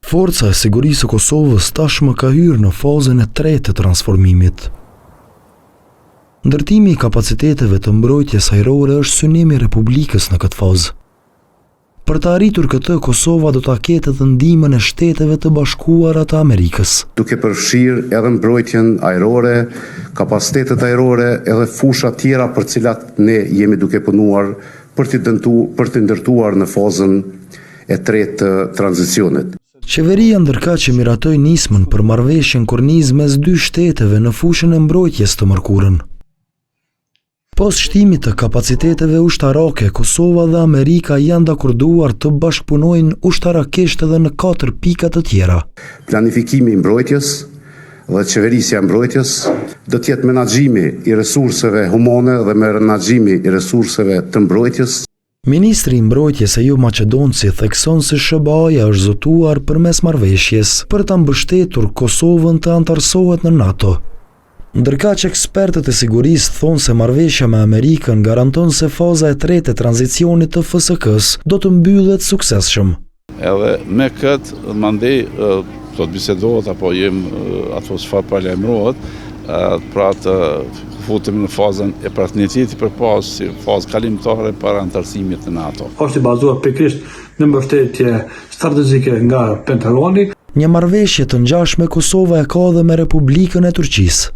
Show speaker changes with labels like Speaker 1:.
Speaker 1: Forca e Sigurisë së Kosovës tashmë ka hyrë në fazën e tretë të transformimit. Ndërtimi i kapaciteteve të mbrojtjes ajrore është synim i Republikës në këtë fazë. Për të arritur këtë, Kosova do ta ketë edhe ndihmën e Shteteve të Bashkuara të Amerikës.
Speaker 2: Duke përfshirë edhe mbrojtjen ajrore, kapacitetet ajrore edhe fusha tjera për cilat ne jemi duke punuar për t'i për t'i ndërtuar në fazën e tretë të tranzicionit.
Speaker 1: Qeveria ndërkaq e miratoi nismën për marrëveshjen kornizë mes dy shteteve në fushën e mbrojtjes të mërkurën. Pos shtimit të kapaciteteve ushtarake, Kosova dhe Amerika janë dakorduar të bashkëpunojnë ushtarakisht edhe në katër pika të tjera.
Speaker 2: Planifikimi i mbrojtjes dhe qeverisja e mbrojtjes do të jetë menaxhimi i resurseve humane dhe menaxhimi i resurseve të mbrojtjes.
Speaker 1: Ministri i Mbrojtjes Ejup Maqedonci thekson se SHBA-ja është zotuar përmes marrëveshjes për ta mbështetur Kosovën të anëtarësohet në NATO. Ndërkaq ekspertët e sigurisë thonë se marrëveshja me Amerikën garanton se faza e tretë e tranzicionit të FSK-së do të mbyllet suksesshëm.
Speaker 3: Edhe me këtë, mandej, do të bisedohet, apo jem ato çfarë paralajmërohet, pra të futemi në fazën e partneritetit për pas, si fazë kalimtare para anëtarësimit në
Speaker 4: NATO. Është i bazuar pikërisht në mbështetje strategjike nga Pentagoni.
Speaker 1: Një marrëveshje të ngjashme Kosova e ka edhe me Republikën e Turqisë.